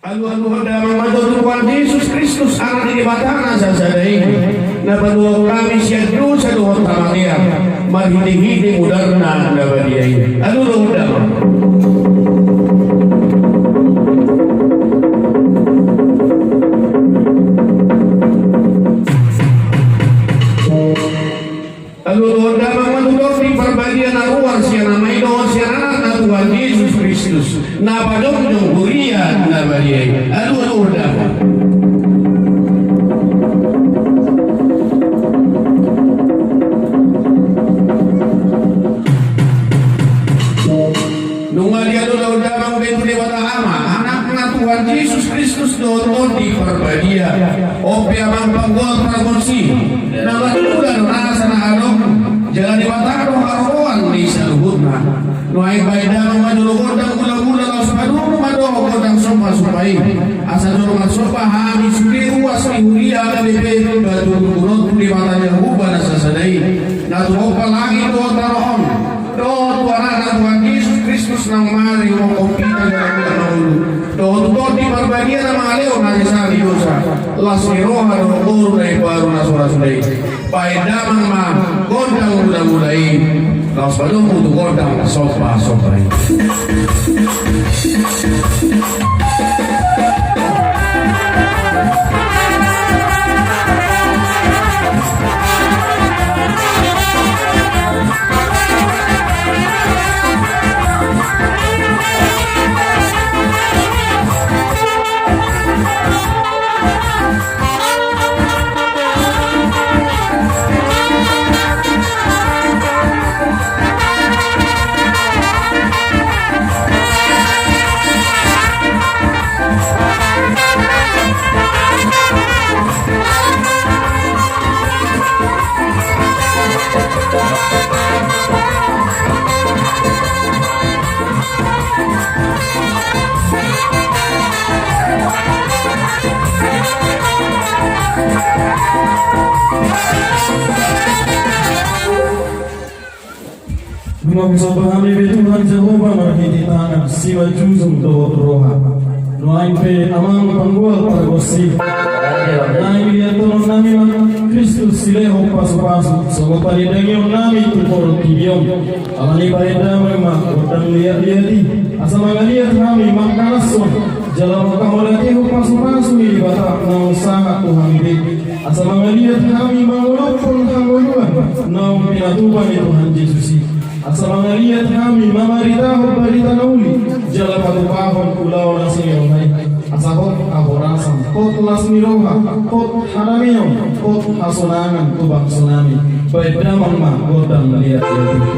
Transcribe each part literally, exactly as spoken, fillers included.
Alualuhon damang ma jo tu Tuhan Jesus Kristus, Anak ni Debata na sasada i, na paluahon hami sian dosa dohot hamatean, marhitehite mudarna na badia i. Alualuhon damang. Alualuhon damang ma tu Tondi Parbadia na ruar sian Ama i dohot sian Anakna Tuhan Jesus Kristus, na pajongjong huria na badia i. Alualuhon damang. Nunga dialualuhon damang be tu Debata Ama, Anakna Tuhan Jesus Kristus dohot Tondi Parbadia. On pe amang panggual pargonsi, na marmula do nasa na adong, jala Debata do haroroan ni saluhutna. Nuaeng baen damang ma jolo gondang mulamula laos padomu ma dohot gondang sombasomba i. Asa jolo marsomba hami sude ruas ni huria H K B P Batu Gurgurot tu Debata Jahowa na sasada i, na tumompa langit dohot tano on, dohot tu Anakna Tuhan Jesus Kristus na marihumongkop hita jala hita mangolu, dohot tu Tondi Parbadia na mangalehon hasesaan ni dosa, las ni roha dohot boru na imbaru na so ra suda i. Baen damang ma gondang mulamula i, laos padomu tu gondang sombasomba i. Nunga husomba hami be Tuhan Jahowa marhite tangan simanjujung dohot roha. Nuaeng pe amang panggual pargonsi, naeng liathononnami ma Kristus silehon pasupasu songon panindangionnami tu portibi on. Alani i baen damang ma gondang liatliat i, asa mangaliat hami mangkalashon jala mangkaholehon pasupasu ni Debata naung sahat tu hami be. Asa mangaliat hami mangolophon hangoluan naung pinatupa ni Tuhan Jesus i. Asa mangaliat hami mamaritahon barita na uli jala patupahon ulaon na singewai. Asa hot hahorasan, hot las ni roha, hot hadameon, hot hasonangan tu bangsonami. Baen damang ma gondang liatliat i.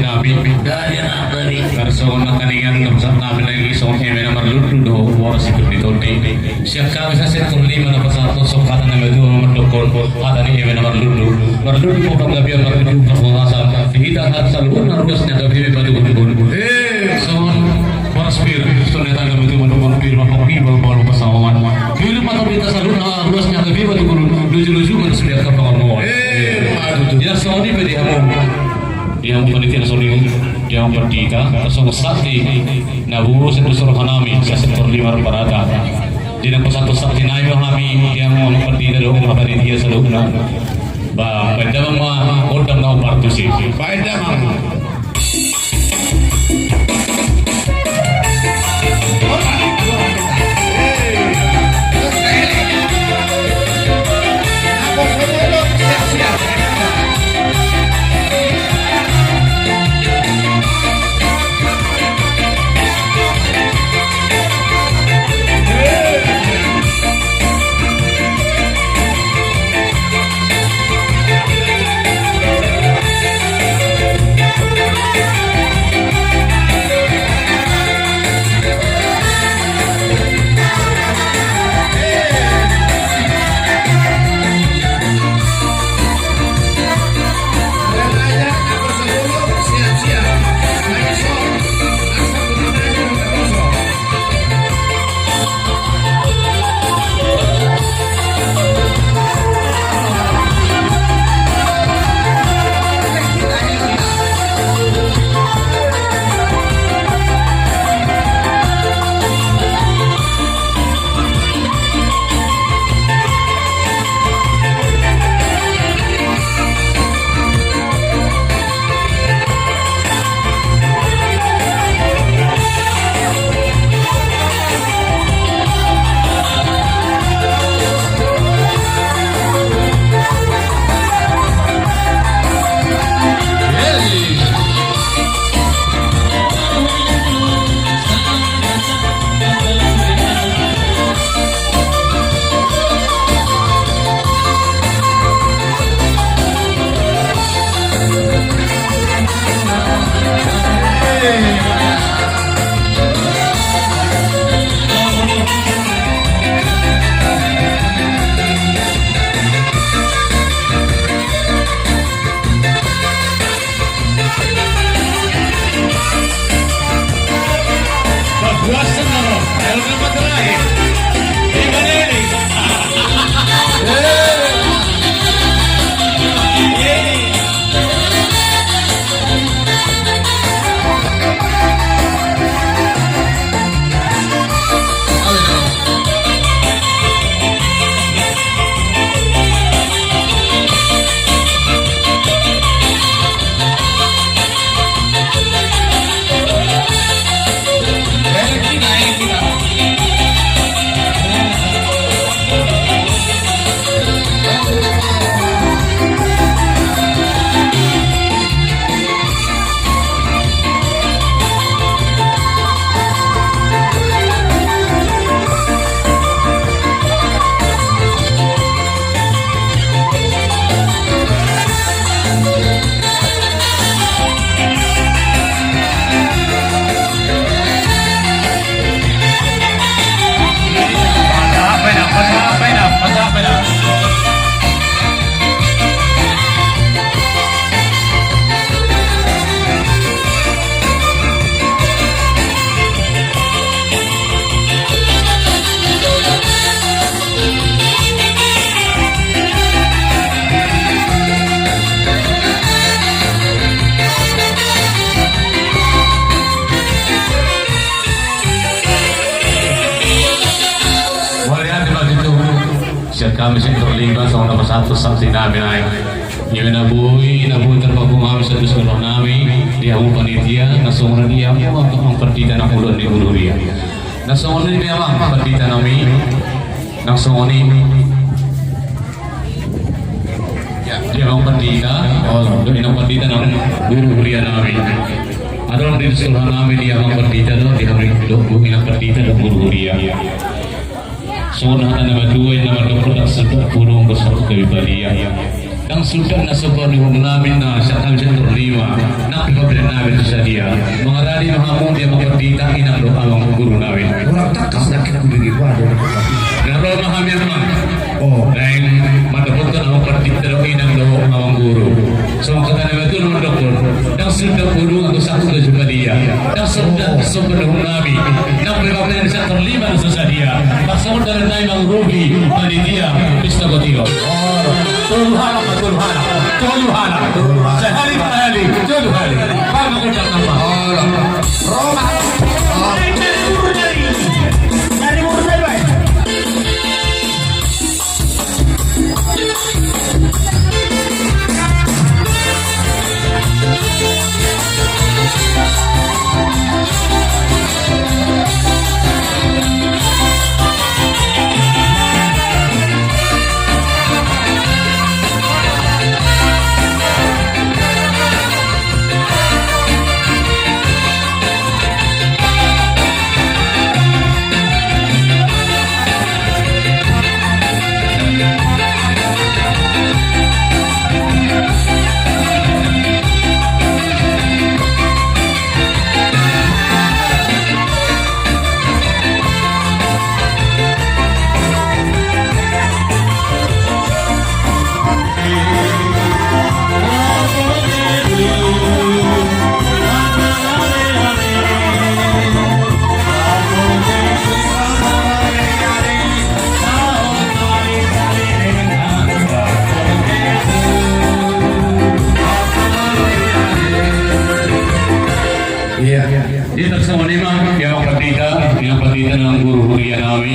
nami. Tarsongon na taringot na pasahat nami na i songon eme na marlundu dohot boras i tondi-tondi. Sian hami sasektor lima na pasahat songon hata na matua mandokkon hata ni eme na marlundu. Marlundu ma panggabean, marlundu ma parhorasan. Di hita saluhutna ruas ni angka bebe patubu-tubu. Songon boras pir, songon hata na matua mandokkon pir ma panggabean, panggabean pasahaton. Pir ma di hita saluhutna ruas ni angka bebe patubu-tubu. Luju-luju ma di sude angka pangamuan. Ia songon i pe di hamu. Di hamu panitia na songon i, di hamu pandita, tarsongon saksi na boi sian dos ni roha nami, sasektor lima Ronggarata. Di na pasahat saksi nami ma hami, di hamu pandita dohot panitia saluhutna. Ba, baen damang ma gondang na hombar tusi. Baen damang. Mauliate ma tutu. Sian hami sektor lima songon na pasahat saksi nami na i. Ia na boi, na boi tarpangku hami sahat tu saluhut nami, di hamu panitia, na songon i di hamu amang pandita na huluan ni guru huria. Na songon i di hamu amang pandita nami, na songon i di amang pandita, dohot inang pandita na guru huria nami. Adong di saluhut nami di amang pandita dohot di hamu dohot inang pandita dohot guru huria. Songon hata ni natuatua na mandok, ndang suda pudung bersatu kami badia. Ndang suda na sopa ni hum nami na sian hami sektor lima. Nang di paberian Sudah burung atau satu juga dia. Yang sedang sepenuh nami. Nampai bakal yang bisa terlibat susah dia. Paksa udah nanti mangurupi panitia pesta gotio. Tolu halak, tolu halak, tolu halak. Sehali, sehali, tolu halak. Pak, mau ucap nama. Roma. Dari Murtai, Pak. Iya. Jadi, tarsongon i ma, ya, Pak Pendeta, ya, Pak Pendeta, nang guru huria nami.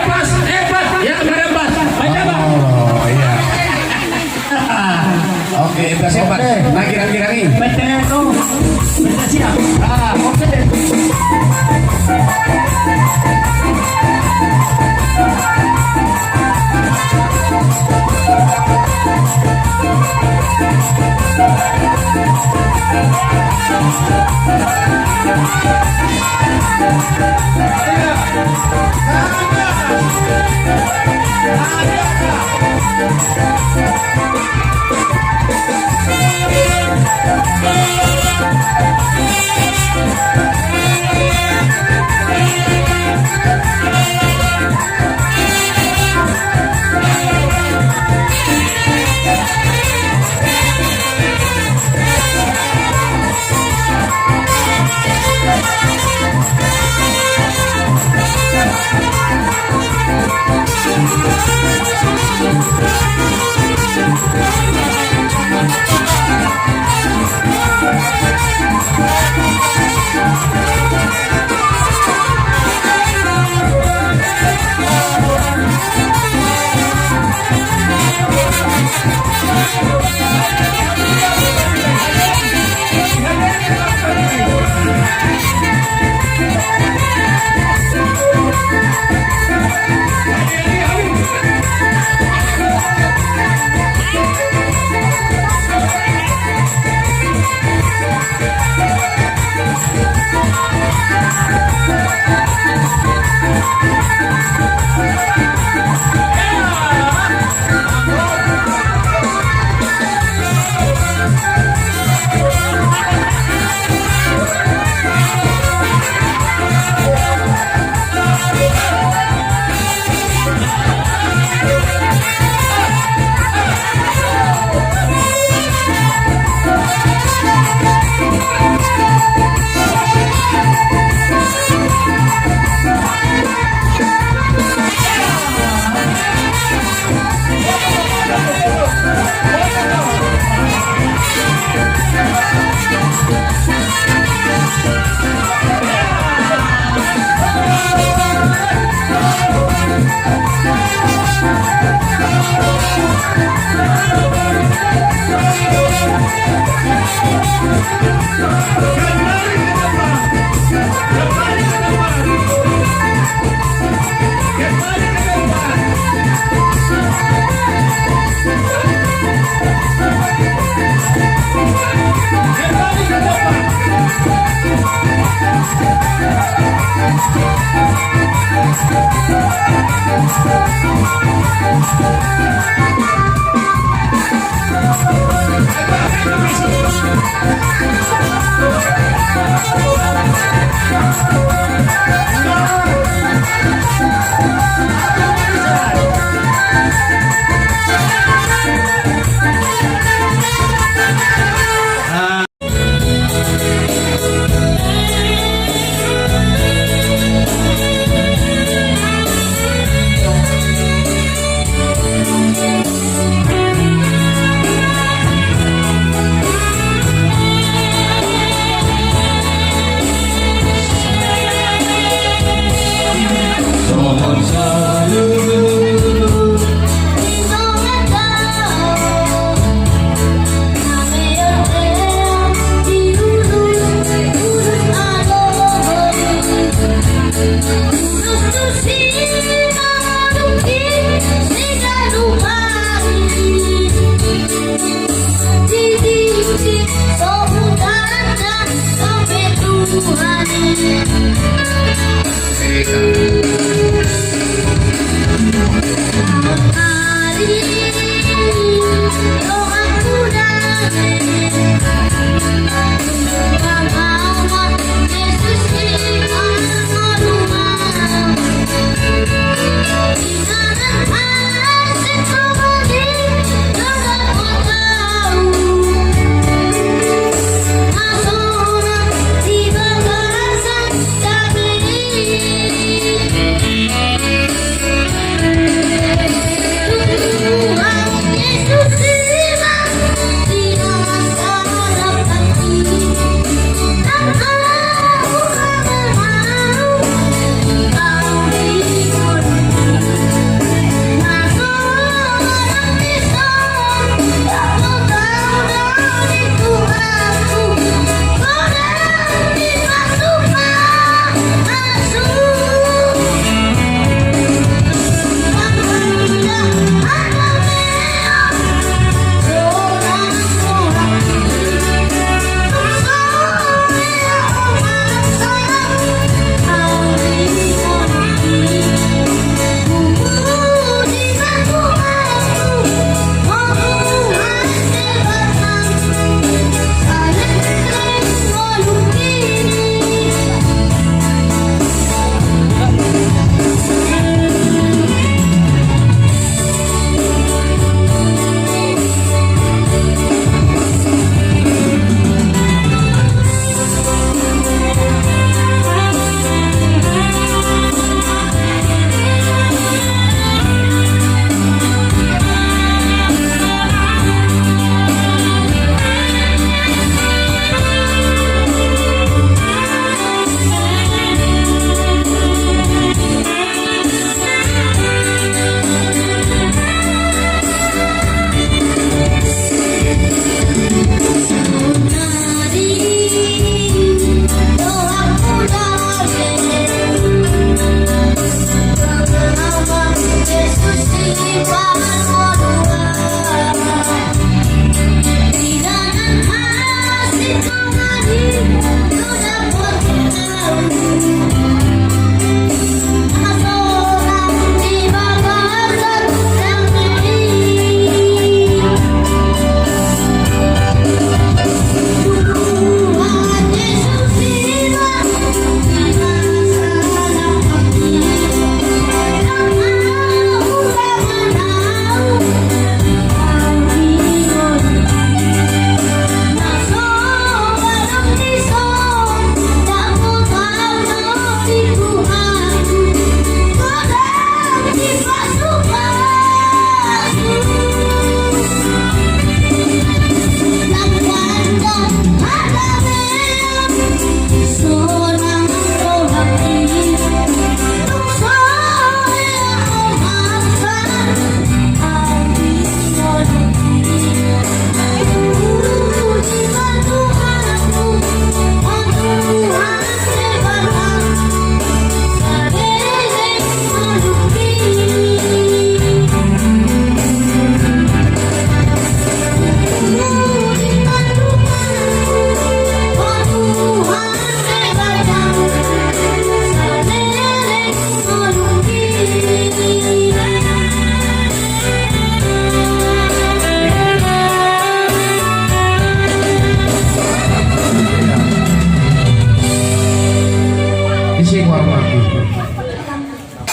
Pas, eh, pas. Ya, marambas. Baca, Bang. Oh, iya. Oke, pas, pas. Oke. Nah, kira-kira nih. Betul, tuh. Betul, siap. Ah, oke.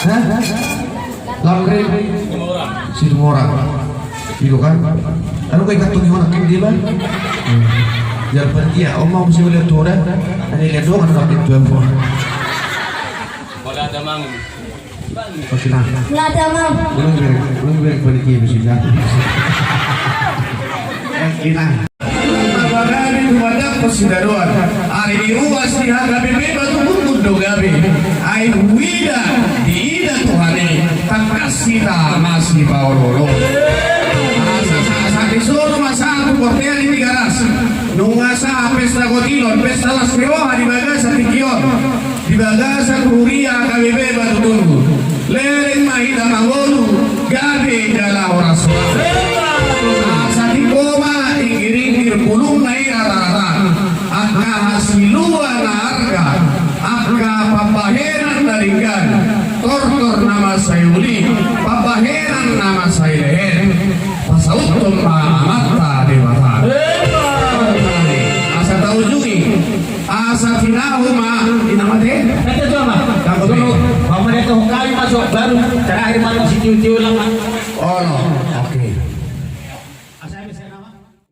Hah? Lamri? Situmorang. Itu kan? Anu, kai katung i, mana kan dia, Bang? Jar panitia, om mau si ulian tu ora. Ani lihat doang, anu, katung tu, om. Bola ada mang. Oke, nah. Bola ada mang. Ulang beri, ulang beri panitia bisa. Oke, nah. Gabe tu badak pos sidaroan. Ari ni ruas di H K B P Batu Bungkun do gabe. Ai huida diida Tuhan i, tangkas hita masipaoloolo. Asa sa- sa- di solo masa tu kortean ini garas. Nunga sa pesta kotilon, pesta las keoha di bagasan tingki on. Di bagasan huria H K B P Batu Tunggu. Leleng ma hita mangolu, gabe jala horas-horas. Asa di koma ingkir-ingkir bulungna i rata-rata. Angka hasiluan na arga, angka pambahenan na denggan, tortor na mansai uli, pambahenan na mansai lehen. Pasauthon ma Amanta Debata. Asa taujungi. Asa tinahu ma, ina mate? Kata tu ama. Kata tu. Mama dia tu kami masuk baru terakhir malam si tiu-tiu lama. Oh, no. Oke. Asa ini saya nama.